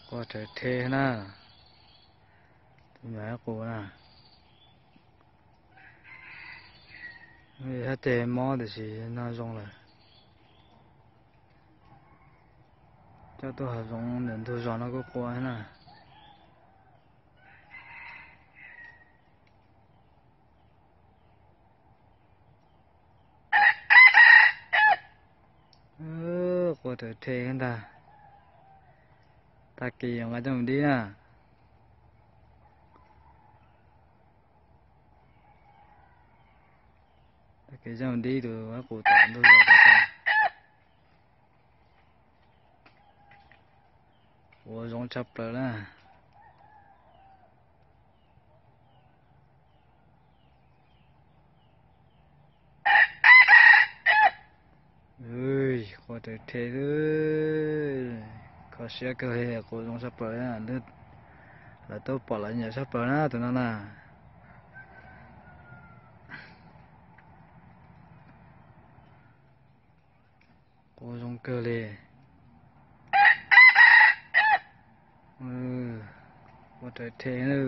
Qua rawv rhe na. Tus nyuam qus na. Sab ceg mob tiam sis no zoo lawm. Coj tuaj hav zoov ntawm ntug zos no kuj qua na. Qua rawv rhe ntag. Tag kis yuav nqa coj mus dib na. Tag kis coj mus dib tus nyuam qus tom ntug zos tod. Qua zoo tshaj plaws na. Qua rawv rhe xwb. Kho siab kawg li, qua zoo tshaj plaws. Lawv tuaj pom lawv nyiam tshaj plaws na tus no na. Qua zoo kawg li. Qua rawv rhe na.